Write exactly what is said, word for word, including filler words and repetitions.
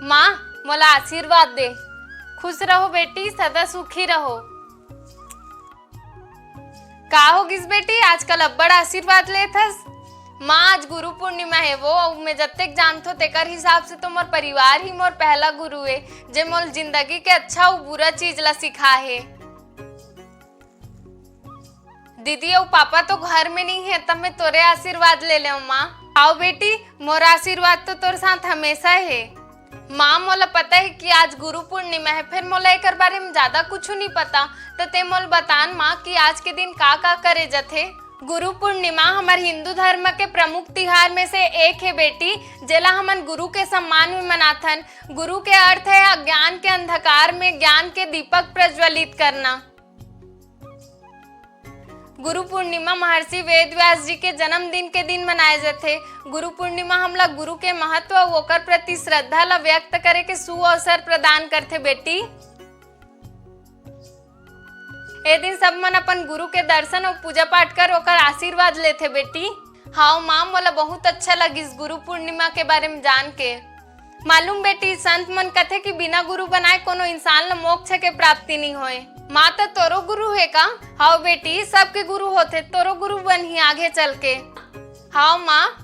माँ, मोला आशीर्वाद दे। खुश रहो बेटी, सदा सुखी रहो। का हो गिस बेटी, आजकल अब्बड़ आशीर्वाद लेत हस। माँ, आज गुरु पूर्णिमा हे वो, अउ मैं जतेक जानथो तेकर हिसाब से तो मोर परिवार ही मोर पहला गुरु ए, जे मोल जिंदगी के अच्छा अउ बुरा चीज ला सिखा हे। दीदी अउ पापा तो घर में नहीं है, तब मैं तोरे आशीर्वाद ले लेव माँ। आओ बेटी, मोर आशीर्वाद तो तोर साथ हमेशा है। माँ, मोला पता है कि आज गुरु पूर्णिमा है, फिर मोला एकर बारे में ज्यादा कुछ नहीं पता, तो ते मोल बतान माँ कि आज के दिन का का करे जथे। गुरु पूर्णिमा हमर हिंदू धर्म के प्रमुख तिहार में से एक है बेटी, जेला हमन गुरु के सम्मान में मनाथन। गुरु के अर्थ है अज्ञान के अंधकार में ज्ञान के दीपक प्रज्वलित करना। गुरु पूर्णिमा महर्षि वेद व्यास जी के जन्मदिन के दिन मनाए जथे। गुरु पूर्णिमा हमला गुरु के महत्व अउ ओकर प्रति श्रद्धा ला व्यक्त करे के सुअवसर प्रदान करथे बेटी। ए दिन सब मन अपन गुरु के दर्शन अउ पूजा पाठ कर ओकर आशीर्वाद लेथे बेटी। हाव माँ, मोला बहुत अच्छा लगिस गुरु पूर्णिमा के बारे में जान के। मालूम बेटी, संत मन कथे कि बिना गुरु बनाए कोनो इंसान ल मोक्ष के प्राप्ति नहीं होए। माँ, त तोरो गुरु हे का? हाव बेटी, सबके गुरु होथे, तोरो गुरु बनही आगे चल के। हाव माँ,